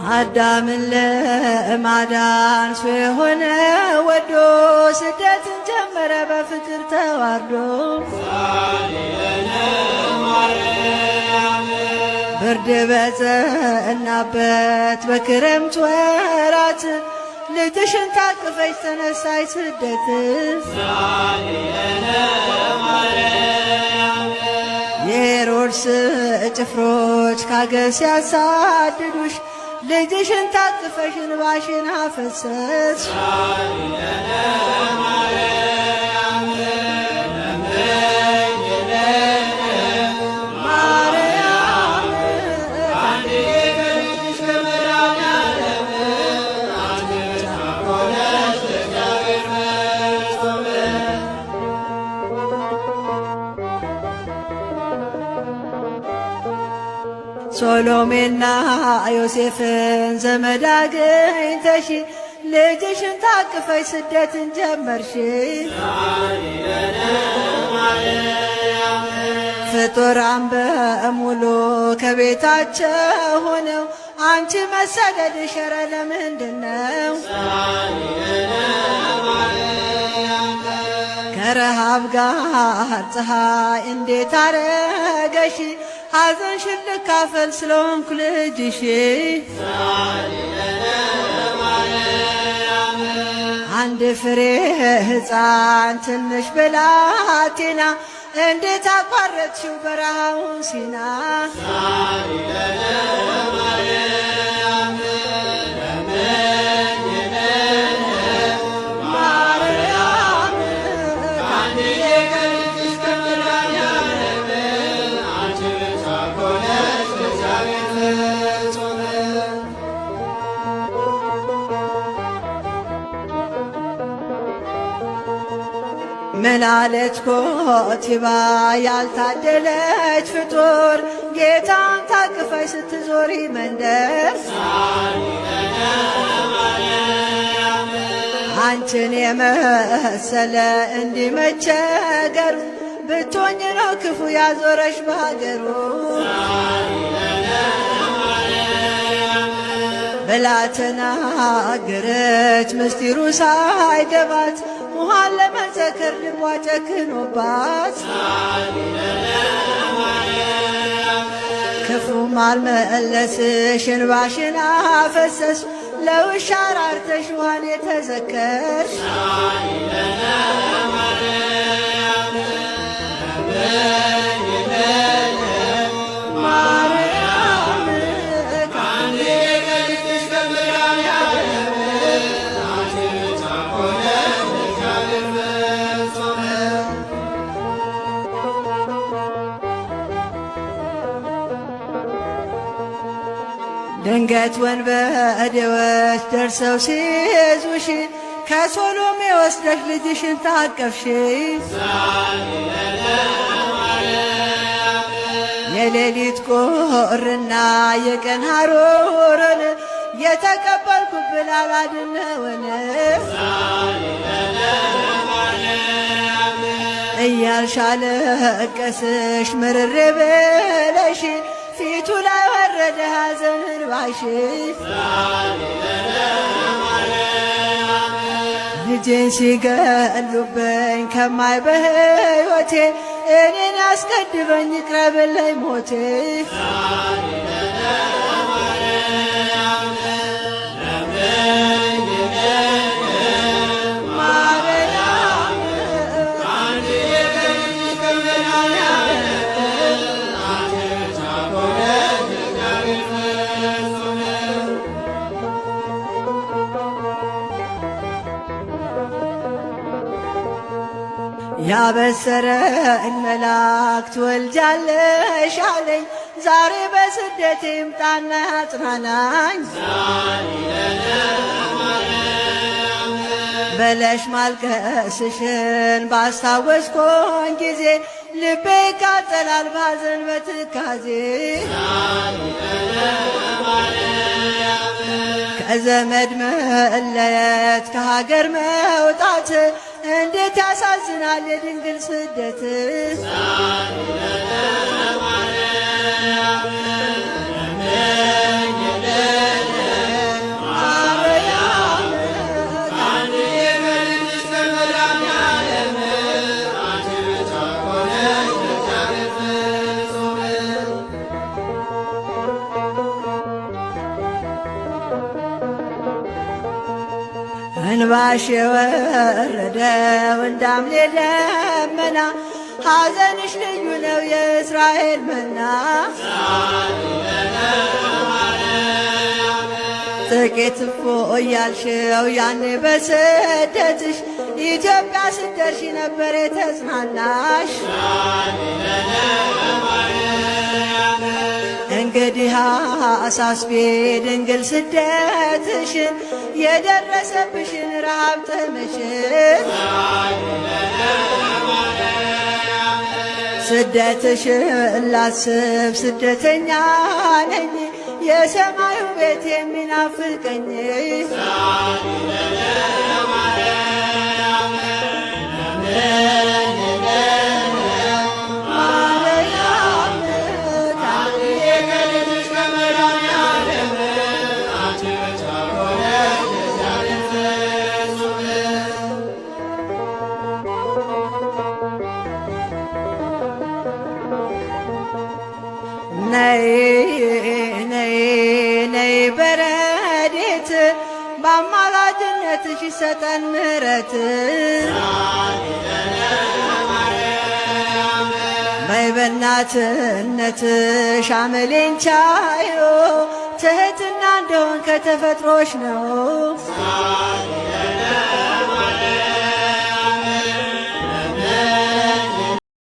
አዳምን ለማዳን ሰው የሆነ ወዶ ስደትን ጀመረ በፍቅር ተዋርዶ። ብርድ በጸናበት በክረምት ወራት ልጅሽን ታቅፈሽ ተነሳሽ ስደት። የሄሮድስ ጭፍሮች ካገር ሲያሳድዱሽ ልጅሽን ታቅፈሽ እንባሽን አፈሰስሽ። ማርያም ሶሎሜና ዮሴፍን ዘመድ አግኝተሽ ልጅሽን ታቅፈሽ ስደትን ጀመርሽ። ፍጡራን በሙሉ ከቤታቸው ሆነው አንቺ መሰደድሽ ኧረ ለምንድን ነው? ከረሃብ ጋር ፀሐይ እንዴት አረገሽ? ሐዘንሽን ልካፈል ስለሆንኩ ልጅሽ። አንድ ፍሬ ሕፃን ትንሽ ብላቴና እንዴት አቋረጥሽው በረሃውን ሲና? ማርያም ምናለች ኮቲባ ያልታደለች ፍጡር ጌታን ታቅፈሽ ስትዞሪ መንደር። አንቺን የመሰለ እንዲመቸገሩ ብትሆኝ ነው ክፉ ያዞረሽ በሀገሩ። ብላ ተናገረች ምስጢሩ ሳይገባት ውሃን ለመዘከር ልቧ ጨክኖባት። ክፉም አልመለስሽ እንባሽን አፈሰስሽ ለውሻ ራርተሽ ውሃን የተዘከርሽ። ማርያም ድንገት ወንበዴዎች ደርሰው ሲይዙሽ ከሶሎሜ ወስደሽ ልጅሽን ታቀፍሽ። የሌሊት ቁርና የቀን ሐሩርን የተቀበልኩብን አላድነውን እያልሽ አለቀስሽ ምርር ብለሽ ፊቱ ላይ ወረደ ሐዘን እንባሽ። ልጄን ሲገሉብኝ ከማይ በሕይወቴ እኔን ያስቀድመኝ ይቅረብልኝ ሞቴ። ማርያም ያበሰረኝ መልአክ ትወልጃለሽ አለኝ። ዛሬ በስደቴ ይምጣና ያጽናናኝ። በለሽ ማልቀስሽን ባስታወስኮን ጊዜ ልቤ ይቃጠላል ባዘን በትካዜ። ከዘመድ መለየት ከሀገር መውጣት እንዴት ያሳዝናል የድንግል ስደት። እንባሽ የወረደው እንደ ሐምሌ ደመና፣ ሐዘንሽ ልዩ ነው የእስራኤል መና። ጥቂት እፎይ ያልሽው ያኔ በስደትሽ፣ ኢትዮጵያ ስትደርሺ ነበር የተጽናናሽ። እንግዲህ አሳስቤ ድንግል ስደትሽን፣ የደረሰብሽን ረሃብ ጥምሽን፣ ስደትሽን ላስብ ስደተኛ ነኝ፣ የሰማዩ ቤት የሚናፍቀኝ። ማርያም ከልጅሽ ከመድኃኒዓለም አንቺ ብቻ ሆነሽ እግዚአብሔር ፍጹም። ነይ ነይ ነይ በረዴት፣ በአማላጅነትሽ ይሰጠን ምሕረት። በይ በእናትነትሽ አመሌን ቻዩ፣ ትህትና እንደሆን ከተፈጥሮሽ ነው።